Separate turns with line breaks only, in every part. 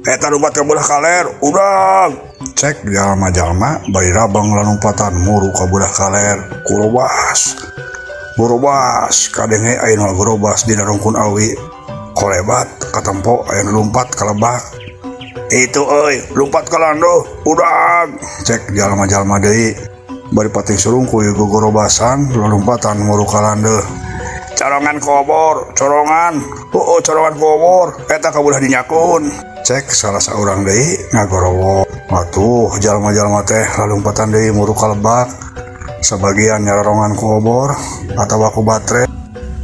Eta lumpat ka belah kaler, udag. Cek jalma-jalma bari rabang lalumpatan muru ka belah kaler. Kurobas. Gorobas kadenge aya nu gorobas dina rungkun awi. Kolebat katempo aya nu lumpat ka lebak. Itu euy, lumpat ka landuh, udag. Cek jalma-jalma deui. Bari pating surungkuy gogorobasan lalumpatan muru ka landeuh. Corongan kobor, corongan. Oh, corongan kobor, eta ka belah dinyakun. Cek salah saurang deui ngagorowo. Atuh jalma-jalma teh lalumpatan deui muru ka lebak. Sabagian nyarorongan ku obor atawa ku batre.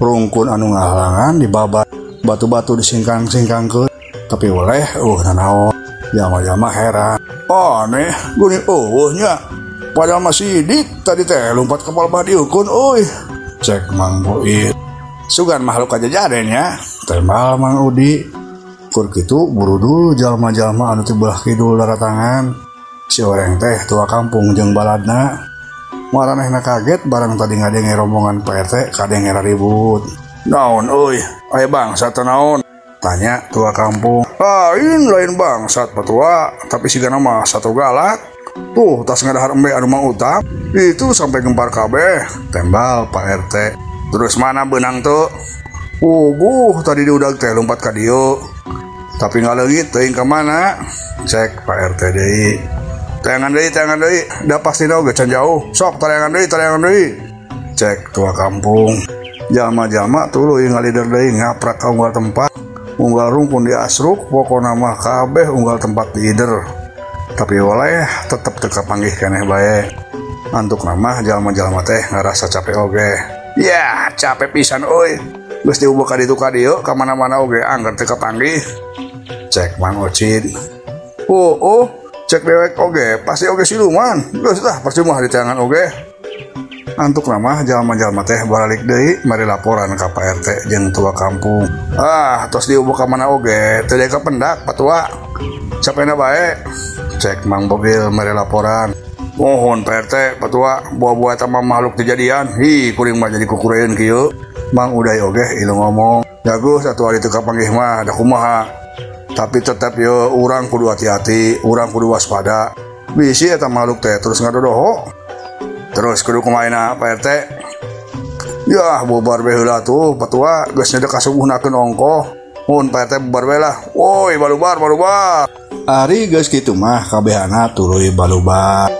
Rungkun anu ngahalangan dibabat, batu-batu disingkang-singkangkeun, tapi oleh nanaon. Jalma-jalma heran. Aneh, geuning eueuh nya. Padahal masih sidik tadi teh lompat ke palebah diukun euy. Cek Mang Boit. Sugan makhluk aja jaden nya. Tembal Mang Udi. Kur kitu burudul jalma-jalma anu ti belah kidul daratangan. Si oreng teh tua kampung jeung baladna. Maranehna kaget barang tadi ngadenge rombongan Pak RT kadenge ribut. Naon euy, aya bangsat naon? Tanya tua kampung. Lain lain bangsat patua, tapi sigana mah satu galak. Tuh tas ngadahar embe anu Mang Utam, itu sampai gempar kabeh. Tembal Pak RT. Terus mana benang tuh? Uguh tadi diudag teh lompat ka dieu. Tapi ngaleungit teuing ka mana? Cek Pak RT deui. Tayangan deui, da pasti oge can jauh. Sok tayangan deui. Cek tua kampung. Jalma-jalma tuluy ngalider deui ngaprak ka unggal tempat. Unggal rungkun diasruk, pokona mah kabeh unggal tempat diider. Tapi oleh tetep teu kapanggih keneh bae. Antukna mah jalma-jalma teh ngarasa capek oge. Yah, capek pisan euy. Geus diubah ka ditu ka dieu ka mana-mana oge angger teu kapanggih. Cek Mang Ocid. Oh, cek dewek oge, pasti oge siluman. Geus lah percuma diteangan oge. Antukna mah jalma-jalma teh baralik deui mari laporan ka Pak RT jeung tua kampung. Ah, tos diubah ka mana oge, teu deui kapendak patua. Capena bae. Cek Mang Bogil mari laporan. Mohon Pak RT, patua, buah-buah eta mah makhluk kejadian. Hi, kuring mah jadi kukureun kieu. Mang Uday oge ilu ngomong. Jago satu hari teu kapanggih mah da kumaha. Tapi tetep ye urang kudu hati-hati, urang kudu waspada. Bisi eta makhluk teh terus ngadodoho. Terus kudu kumaha Pak RT? Yah, bubar bae heula tuh, patua geus nyedek kasubuhnakeun ongkoh. Mun Pak RT bubar bae lah. Woi, balubar. Ari geus kitu mah kabehana tuluy balubar.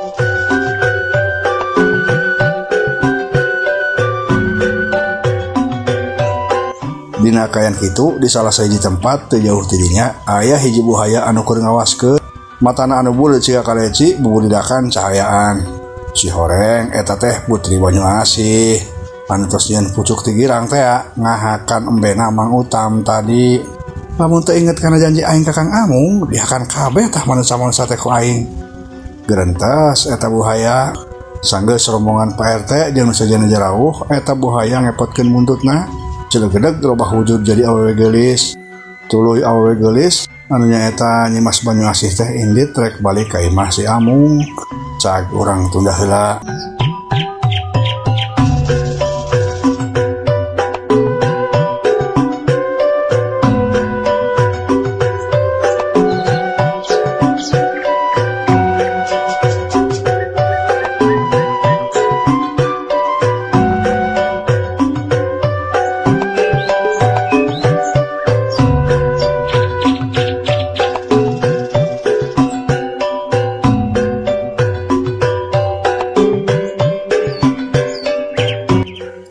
Dina kayan kitu di salah sahiji tempat teu jauh ti dinya aya hiji buhaya anu keur ngawaskeun. Matana anu buleut siga kaleci bubulidakan cahayaan. Si horeng eta teh Putri Banyu Asih. Anu tos nyieun pucuk ti girang teh ngahakan embena Mang Utam tadi. Lamun teu inget kana janji aing ka Kang Amung, dihakan kabeh tah manusa-manusa teh ku aing. Gerentes eta buhaya. Sanggeus rombongan Pak RT jeung nu sejenna jarauh, eta buhaya ngepotkeun buntutna. Celegedeg robah wujud jadi awewe geulis. Tuluy awewe geulis anu nyaeta Nyimas Banyu Asih teh indit rek balik ka imah si Amung. Cag urang tunda heula.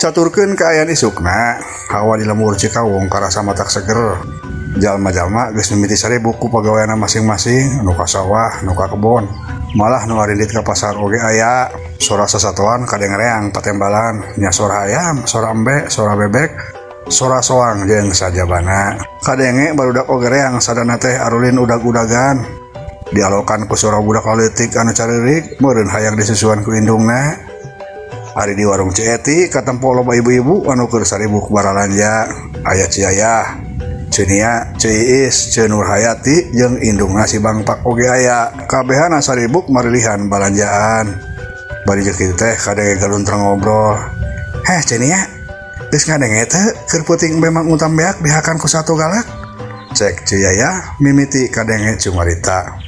Caturkeun kaayaan isukna, hawa di lembur Cikawung karasa matak seger. Jalma-jalma geus mimiti saribuk ku pagaweanna masing-masing, nu ka sawah, nu ka kebon, malah nu arindit ka pasar oge aya. Sora sasatoan kadengreang patembalan, nya sora ayam, sora embe, sora bebek, sora soang jeung sajabana. Kadenge barudak oge reang sadana teh arulin udag-udagan. Dialokan ku sora budak leutik anu caririk, meureun hayang disusuan ku indungna. Ari di warung Ceti katempo loba ibu-ibu anu keur saribuk baralanja. Aya Ciayah, Cenia, Ciis, Ceu Nurhayati jeung indungna si Bangpak oge aya. Kabehana saribuk marilihan balanjaan. Bari jeung kitu teh kadenge galuntrang ngobrol. Heh Cenia, geus ngadenge teu keur peuting memang Utam beak dihakan ku satu galak. Cek Ceu Yayah mimiti kadenge cumarita.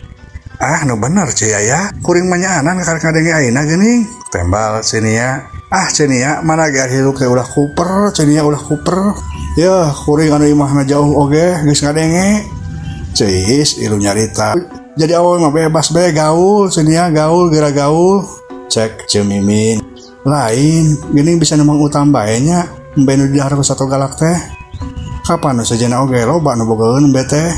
Ah nu bener Ceu Yayah, kuring mah nyaanan karek ngadenge ayeuna geuning. Tembal Ceu Nia. Ah Ceu Nia mana ge hirup teh ulah kuper, Ceu Nia ulah kuper. Yeuh kuring anu imahna jauh oge geus ngadenge. Ceu Iis ilu nyarita. Jadi awewe mah bebas bae gaul, Ceu Nia gaul geura gaul. Cek Ceu Mimin. Lain geuning bisa nemang utang bae nya, embe nu didahar ku sato galak teh. Kapan nu sejenna oge loba nu bogaeun embe teh.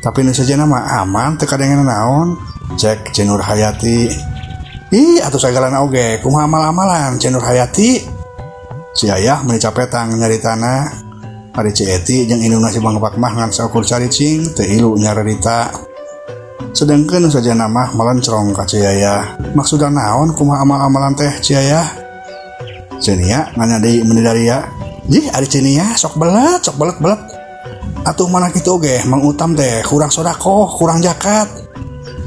Tapi nu sejenna mah aman teu kadengenan naon. Cek Ceu Nur Hayati. Ih atuh sagalana oge kumaha amal-amalan Ceu Nur Hayati. Ceu Yayah meuni capetang nyaritana. Ari Ceu Eti jeung indungna si Bang Pak mah ngan saukur caricing teu ilu nyararita. Sedangkeun nu sajana mah melencrong ka Ceu Yayah. Maksudna naon kumaha amal-amalan teh Ceu Yayah? Ceu Nia nanya deui meuni daria. Jih ari Ceu Nia sok belet, sok belet-belet. Atuh mana kitu oge Mang Utam teh kurang sodakoh, kurang zakat.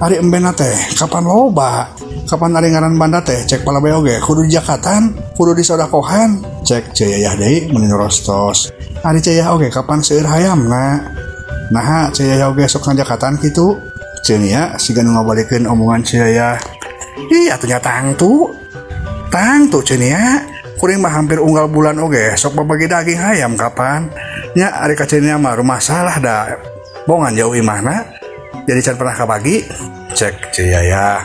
Ari embena teh kapan loba? Kapan ari ngaran banda teh cek palabe oge kudu dijakatan, kudu disodakohan. Cek Ceu Yayah deui meuni rostos. Ari Ceu Yayah oge kapan seueur hayamna? Naha Ceu Yayah oge sok ngajakatan kitu? Ceu Nia siga nu ngabalikeun omongan Ceu Yayah. Ih atuh nya tangtu. Tangtu Ceu Nia. Kuring mah hampir unggal bulan oge sok babagi daging hayam kapan. Nya ari ka Ceu Nia mah rumah salah da. Bongan jauh imahna. Jadi can pernah kabagi. Cek Ceu Yayah.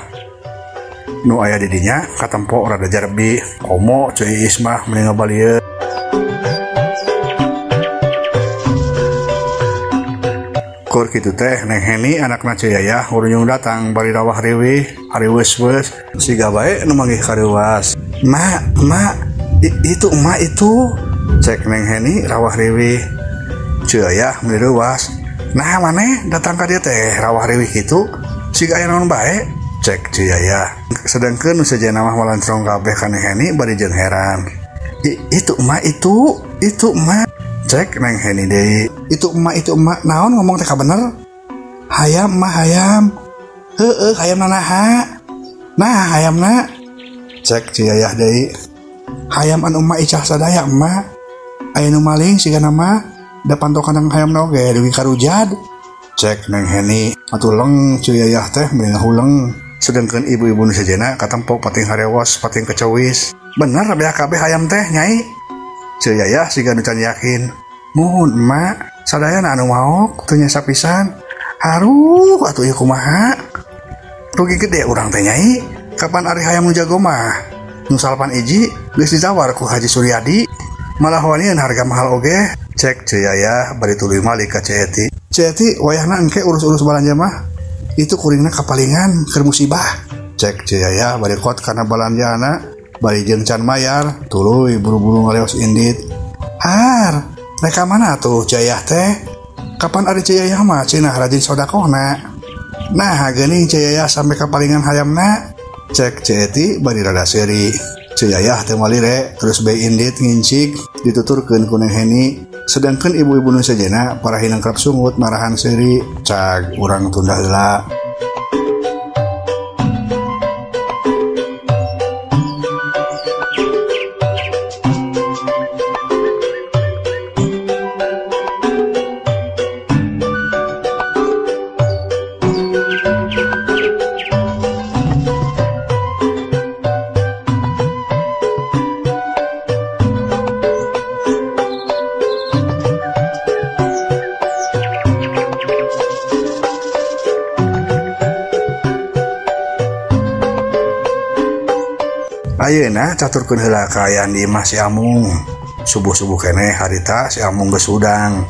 Nu aya di dinya katempo rada jarbi. Komo Ceu Iis mah meuni ngabalieun. Kur kitu teh Neng Heni anakna Ceu Yayah hurunyung datang bari rawah riwih hariweus-weus siga bae nu manggih kareuwas. Mak, mak, itu emak itu. Cek Neng Heni rawah riwih. Ceu Yayah meuni reuwas. Nah maneh datang ka dieu teh rawah riwih kitu siga aya naon bae. Cek Ceu Yayah. Sedangkeun nu sejenna mah malancrong kabeh ka Neng Heni bari jeung heran. Itu emak itu emak. Cek Neng Heni deui. Itu emak naon ngomong teh kabener? Hayam mah hayam. Heueuh hayamna naha? Nah hayamna. Cek Ceu Yayah deui. Hayam anu emak icah sadaya emak. Aya nu maling sigana mah da pantokan hayamna oge dugi karujad. Cek Neng Heni. Atuh leng Ceu Yayah teh meuni ngahuleng. Sedangkeun ibu-ibu nu sejenna katempo pating harewos pating kecewis. Bener beak kabeh hayam teh nyai. Ceu Yayah siga nu can yakin. Muhun emak, sadayana anu maok teu nyesa pisan. Haruh atuh ieu kumaha? Rugi gede urang teh nyai. Kapan ari hayam nu jago mah? Nu salapan iji geus ditawar ku Haji Suryadi. Malah wanian harga mahal oge. Cek Ceu Yayah bari tuluy malik ka Ceu Eti. Ceu Eti wayahna engke urus-urus balanja mah. Itu kuringna kapalingan keur musibah. Cek Ceu Yayah bari kot kana balanjaana. Bari jeung can mayar, tuluy buru-buru ngaleos indit. Har, rek ka mana tuh Ceu Yayah teh? Kapan ari Ceu Yayah mah cenah rajin sodakohna? Nah, geuning Ceu Yayah sampe kapalingan hayamna. Cek Ceu Eti bari rada seuri. Ceu Yayah teu malire, terus bae indit ngincik dituturkeun ku Neng Heni. Sedangkeun ibu-ibu nu sejenna para hinangkrap sungut marahan seuri. Cag urang tunda heula. Ayeuna caturkeun heula kaayaan di imah si Amung. Subuh-subuh keneh harita si Amung geus hudang.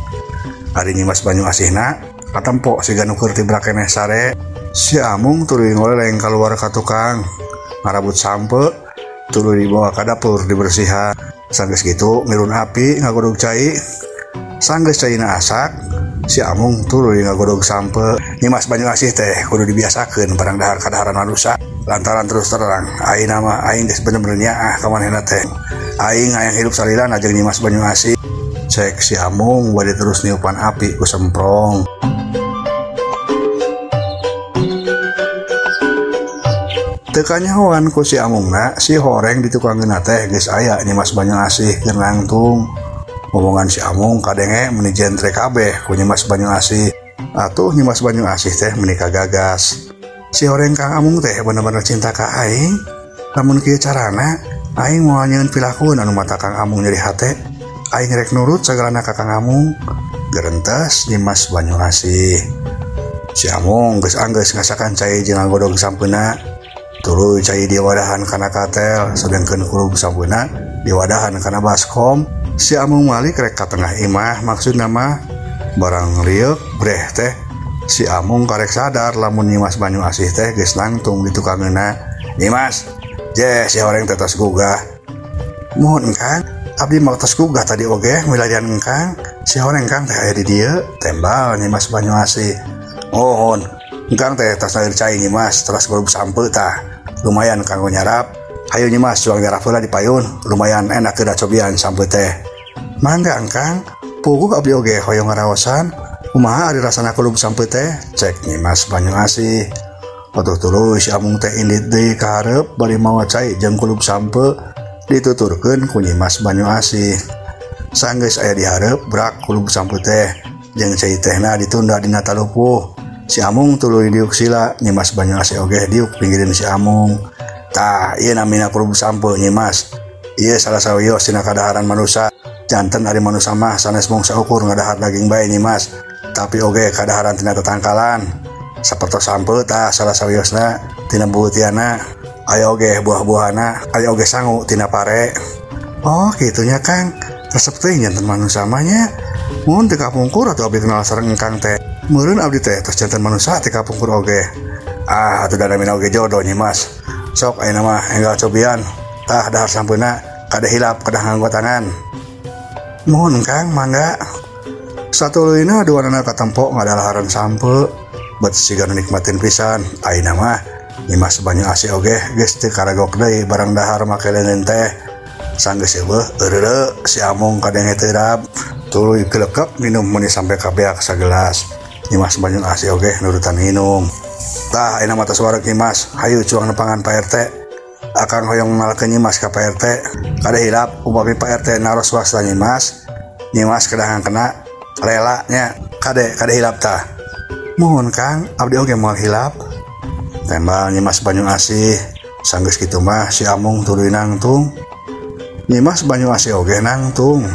Ari Nyimas Banyu Asihna katempo siga nu keur tibra keneh sare. Si Amung tuluy ngoleleng kaluar ka tukang, ngarabut sampe, tuluy dibawa ka dapur dibersihan. Sanggeus kitu mirun api ngagodog cai. Sanggeus caina asak, si Amung tuluy ngagodog sampe. Nyimas Banyu Asih teh kudu dibiasakeun barang dahar kadaharan manusia. Lantaran terus terang aing nama aing geus bener-bener nyaah ka manehna teh. Aing hayang hirup salilana jeung Nyimas Banyu Asih. Cek si Amung bade terus niupan api ku semprong. Teu kanyahoan ku si Amungna, si horeng di tukangeunna teh geus aya Nyimas Banyu Asih keur nangtung. Omongan si Amung kadenge meni jentre kabeh ku Nyimas Banyu Asih. Atuh Nyimas Banyu Asih teh meni kagagas. Si horeng Kang Amung teh bener-bener cinta ka aing. Lamun kieu carana aing moal nyieun pilakueun anu mata Kang Amung nyeri hate. Aing rek nurut sagalana ka Kang Amung. Gerentes Nyimas Banyu Asih. Si Amung geus anggeus ngasakan cai jeung ngagodog sampeuna. Tuluy cai diwadahan kana katel, sedengkeun kulub sampeuna diwadahan kana baskom. Si Amung malik rek ka tengah imah maksudna mah barang lieuk breh teh. Si Amung karek sadar lamun Nyimas Banyu Asih teh geus nangtung di tukangeuna. Nyimas, je si horeng teh tos gugah. Muhun Kang, abdi mah tos gugah tadi oge milarian Kang. Si horeng Kang teh aya di dieu, tembal Nyimas Banyu Asih. Mohon, Kang teh tos ngalir cai Nyimas, teras gorub sampeu tah. Lumayan kanggo nyarap. Hayu Nyimas cuang nyarap heula di payun, lumayan enak teu cobian sampeu teh. Mangga Kang, puguh abdi oge hoyong ngaraosan. Kumaha ari rasana kulub sampeu teh? Cek Nyimas Banyu Asih. Atuh tuluy si Amung teh indit deui ka hareup bari mawa cai jeung kulub sampeu dituturkeun ku Nyimas Banyu Asih. Sanggeus aya di hareup brak kulub sampeu teh jeung cai tehna ditunda dina talupuh. Si Amung tuluy diuk sila, Nyimas Banyu Asih oge diuk pinggirin si Amung. Tah, ieu namina kulub sampeu Nyimas. Ieu salah sawios tina kadaharan manusa. Janten ari manusa mah sanes mung saukur ngadahar daging bae Nyimas, tapi oge kadaharan tina tetangkalan. Sapertos sampeu tah salah sawiosna tina bubutiana, aya oge buah-buahana, aya oge sangu tina pare. Oh, kitunya Kang. Resep teh janten manusa mah nya. Mun teu kapungkur atuh abdi kenal sareng Kang teh. Meureun abdi teh tos janten manusa teh kapungkur oge. Ah, atuh da namina oge jodoh Nyimas. Sok ayeuna mah enggal cobian. Tah dahar sampeuna kada hilap kada nganggo tangan. Muhun Kang, mangga. Satuluyna duanana katempo ngadalaharan sampeu. Bet siga nu nikmatin pisan. Ayeuna mah Nyimas Banyu Asih oge geus teu karagok deui barang dahar make leungeun teh. Sanggeus eueuh eureureu si Amung kadenge teu rab. Tuluy kelekep minum meuni sampe kabeak sagelas. Nyimas Banyu Asih oge nurutan minum. Tah ayeuna mah tos wareg Nyimas, hayu cuang nepangan Pak RT. Akang hoyong ngenalkeun Nyimas ka Pak RT. Kada hilap upami Pak RT naros wasta Nyimas, Nyimas kedah kena rela nya. Kade kada hilap tah. Muhun Kang, abdi oge moal hilap. Tembal Nyimas Banyu Asih. Sanggeus kitu mah si Amung tuluy nangtung. Nyimas Banyu Asih oge nangtung.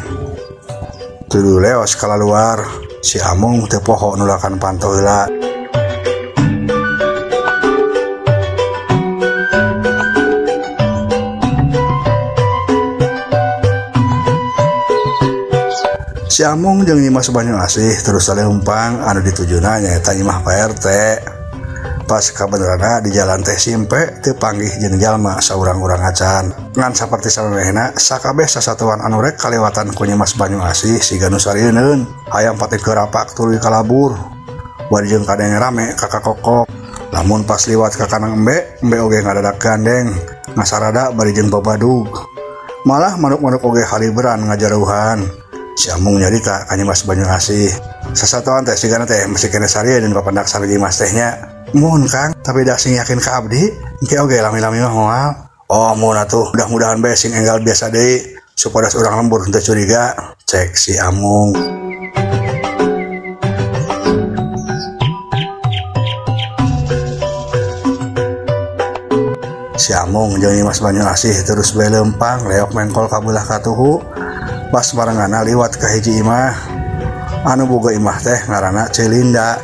Tuluy leos kalaluar. Si Amung teu poho nulakan panto heula. Si Amung jeung Nyimas Banyu Asih terus saleumpang anu ditujuna nyaeta nyimah Pak RT. Pas kabenerana di jalan teh simpe teu panggih jeung jalma saurang-urang acan. Ngan saperti samemehna sakabeh sasatuan anu rek kaliwatan ku Nyimas Banyu Asih siga nu sarieun hayang pati kerapak tuluy kalabur. Bari jeung kadenge rame kakakokok. Lamun pas liwat ka kanang embe, embe oge ngadadak gandeng, ngasarada bari jeung babadug. Malah manuk-manuk oge haliberan ngajareuhan. Si Amung nyarita ka Nyimas Banyu Asih. Sasatoan teh sigana teh masih kene sarieun papendak sareng Nyimas teh nya. Muhun Kang, tapi da sing yakin ka abdi, engke oge lami-lami mah moal. Oh, mun atuh, mudah-mudahan bae sing enggal biasa deui supados urang lembur henteu curiga, cek si Amung. Si Amung jeung Nyimas Banyu Asih terus bae leumpang leok mengkol ka beulah katuhu. Pas barengana liwat ka hiji imah. Anu boga imah teh ngaranna Celinda.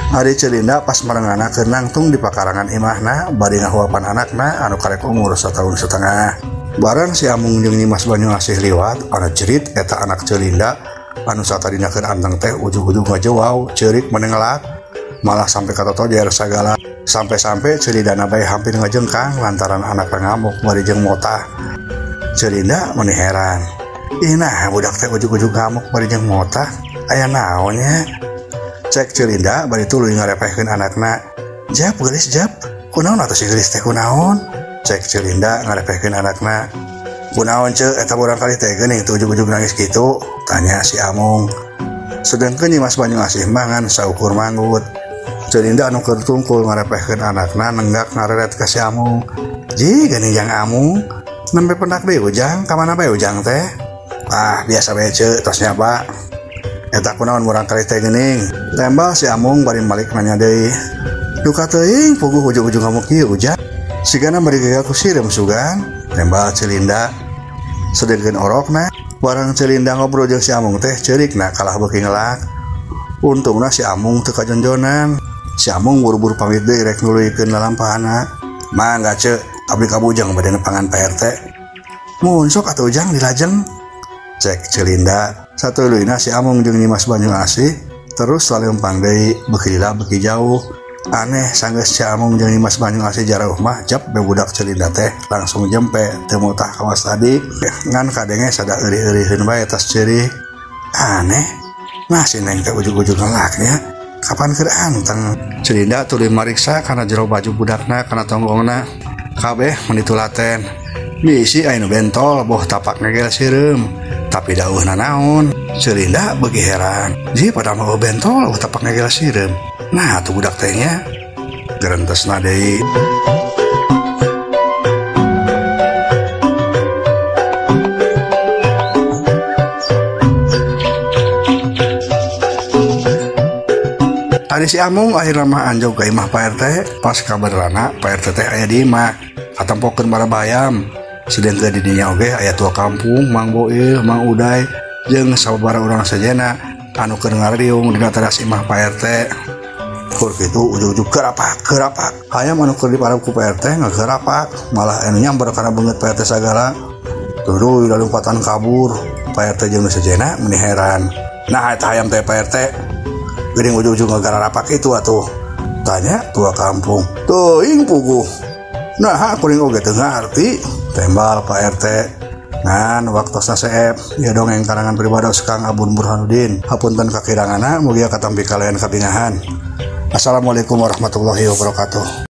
Ari Celinda pas marengana keur nangtung di pakarangan imahna bari ngahuapan anakna anu karek umur 1,5 tahun. Bareng si Amung jeung Nyimas Banyu Asih liwat, anu cerit eta anak Celinda anu satadina keur anteng teh ujug-ujug ngajewau, ceurik menengelak, malah sampai ka totojer sagala. Sampai-sampai Celindana bae hampir ngajengkang lantaran anakna ngamuk bari jeung motah. Celinda meuni heran. Ih nah budak teh ujug-ujug ngamuk bari jeung motah, aya naon nya? Cek Celinda bari tuluy ngarepehkeun anakna. Jap geulis jap, kunaon atuh si geulis teh kunaon? Cek Celinda ngarepehkeun anakna. Kunaon ceu eta urang kali teh geuning teu ujug-ujug nangis kitu? Tanya si Amung. Sedengkeun Nyimas Banyu Asih mangan saukur manggut. Celinda anu keur tungkul ngarepehkeun anakna nenggak ngareret ka si Amung. Ji geuning jang Amung, nembe pendak deui ujang, ka mana bae ujang teh? Ah biasa bae ceu tos nyaba. Eta kunaon murang kali teh geuning. Tembal si Amung bari malik nanya deui. Duka teuing puguh ujug-ujug ngamuk ieu Ujang. Sigana bari gagal ku sireum sugan. Tembal Celinda. Sedengkeun orokna, barang Celinda ngobrol jeung si Amung teh ceurikna kalah beuki ngelak. Untungna si Amung teu kajonjonan. Si Amung buru-buru pamit deui rek nuluykeun lalampahana. Mangga ceu, abdi ka Bujang bade nepangan Pak RT. Mun sok atuh Ujang dilajeng. Cek Celinda. Satuluyna si Amung jeung Nyimas Banyu Asih terus lalempang deui beuki lila beuki jauh. Aneh sanggeus si Amung jeung Nyimas Banyu Asih jarauh mah jap be budak Celinda teh langsung jempe teu mutah kawas tadi ngan kadenge sada eurih-euriheun bae tas ceurik. Aneh, nah si Neng teh ujug-ujug ngelaknya kapan keur anteng. Celinda tuluy mariksa kana jero baju budakna kana tonggongna kabeh meuni tulaten. Bisi aya nu bentol boh tapak ngegel sireum tapi dauhna naon. Celinda beuki heran, ji pada mau bentol boh tapak ngegel sireum. Nah tuh budak teh nya gerentesna deui. Ari si Amung akhirna mah anjog ka imah Pak RT. Pas kabenerana Pak RT teh aya di imah katempokeun barabayam. Sedengkeun di dinya oge aya tua kampung Mang Boil, Mang Uday jeung sababaraha urang sejenna anu keur ngariung dina teras imah Pak RT. Kur kitu ujug-ujug kerapak kerapak. Hayam anu keur diparab ku Pak RT ngakerapak, malah anu nyamber kana beungeut Pak RT sagala. Tuluy lalumpatan kabur. Pak RT jeung nu sejenna meuni heran. Nah eta hayam teh Pak RT geuning ujug-ujug ngagarapak itu atuh. Tanya tua kampung. Teuing puguh. Nah kuring oge teu ngarti. Tembal Pak RT. Ngan waktosna seep ieu dongeng karangan pribados Kang Abun Burhanuddin. Hapunten kakiranganna mugia katampi kalian kabingahan. Assalamualaikum warahmatullahi wabarakatuh.